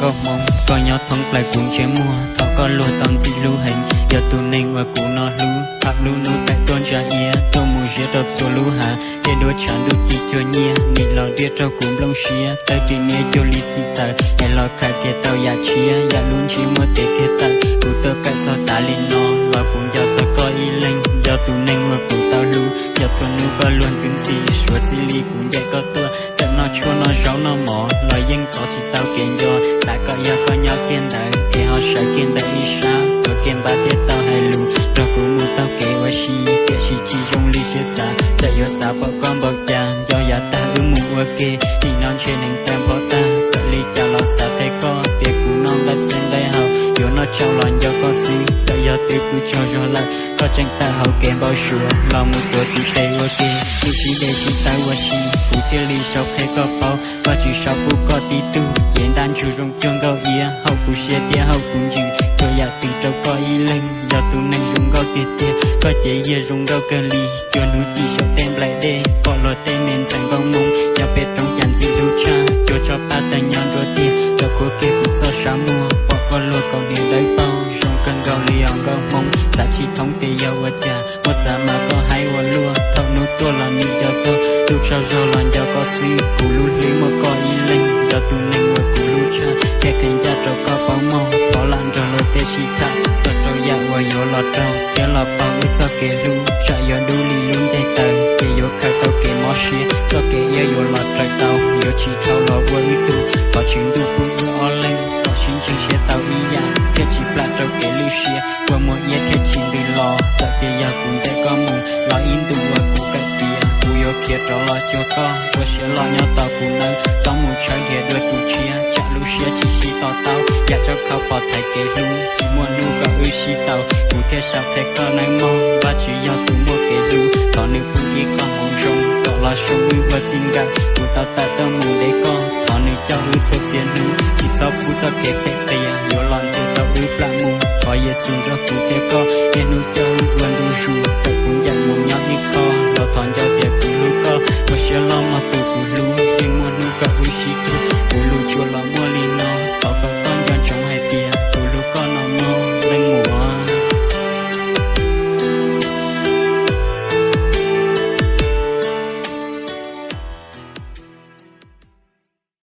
Nkauj Hmoob, koj nyob thoob plaws kuv ntsej muag, thov koj luag tau ntxim hlub heev. Yog tus neeg uas kuv no hlub, tham lub hnub thaum tuaj ntsa iab, tuaj mus ziab rau txhua lub hav, tej duab tshav ntuj ci cuag nyiaj, nim los riaj rau kuv nplooj siab, tawb ris niab cuag li txim tawm, es los khaws kiag tau yam tshiab, yam lub ntsiab muaj tes kiag tawm. Kuv tuaj kawm txog tas li no, los kuv nco txog koj ib leeg, yog tus neeg uas kuv tau hlub, yog txhua hnub koj luag ntxhi ntxhi, suav txij li kuv ncaim koj tuaj, txawm noj tshuaj noj zaub noj mov los yeej txov tsis tau kev nco, xav kom yog koj nyob kiag ntawd, es ho sawv kiag ntawd ib sab, tuav kiag npab thiaj tau hais lus, nrog kuv mus taug kev ua si, tiam sis tsis zoo li siab xav, txawm yuav xav pom koj npaum cas, nco yav tag wb mus ua ke, nim no ntshe neeg tawg npho tag, txawm li cas los xav qhia koj, tias kuv noj nqaij txhia nqaij hau, yuav noj tsau los nco koj xwb, txawm yog twb pw tsaug zog lawm, koj tseem tawm hauv kev npau suav, los mus tuav tus tes ua ke, twb sib de sib tawb ua si, kuv thiaj li sau qhia koj paub, koj tsis sau pub koj tib tug, ces ntaj ntsug zoo cuag nkauj iab, haum kuv siab thiab haum kuv ntsis, txhua yam twg rau koj ib leeg, yog tus neeg zoo nkauj tiag tiag, koj ces yog zoo nkauj kawg li, cuag hnub ci saum tej nplaim dej, pom luag tej me ntxhais nkauj Hmoob, nyob pem roob cas ntxim hlub tshaj, cuag tsob paj tawg nyob nruab tiag, rau khuav kiag kuv txoj sab muag, pom koj luag kaus hniav dawb paug, zoo kawg nkaus li os nkauj Hmoob, xav tsis thoob tias yog ua cas, muab xav mas koj haib ua luaj, thaum hnub tuaj los nim nco txog, tu tsaug zog los nco koj xwb, kuv lub hlwb muaj koj ib leeg, yog tus neeg uas kuv hlub tshaj, thiaj qhia ncaj rau koj paub mog, thov lam nrog luag tej sib tham, txog rau yam uas yuav los raug, thiab los paug wb txoj kev hlub, tsam yuav dub li lub ncej taws, ces yuav khaws tau kev mob siab, txoj kev iab yuav los raws tau, yuav tsis dhau los ua ib tug, thov Tswv Ntuj pub wb ob leeg, kom sib ntseeg siab tau ib yam, thiaj tsis plam rau kev lwj siab, ua muag iab thiaj tsis ntws los, txawm tias yog kuv ncaim koj mus, los ib ntus uas kuv kawm tiav, kuv yuav khiav rov los cuag koj, ua siab loj nyob tos kuv nawb, txhob mus tshawb dhia dua tus tshiab, tsam lub siab tsis sib to taub, yam tsab khau pov thaiv kev hlub, tsis muaj hnub kom wb sib tau, kuv thiaj sau qhia koj nawb mog, Vajtswv yog tus muaj kev hlub, thov nws pub ib qho hmoov zoo, kom los zoo wb ua txij nkawm, kuv tau tawm tuaj mus de koj, thov nws coj wb txhua txhia hnub, tsis txhob pub txoj kev phem qias, yuav los ntxias tau wb plam mus, thov Yexus nrog kuv thiab koj,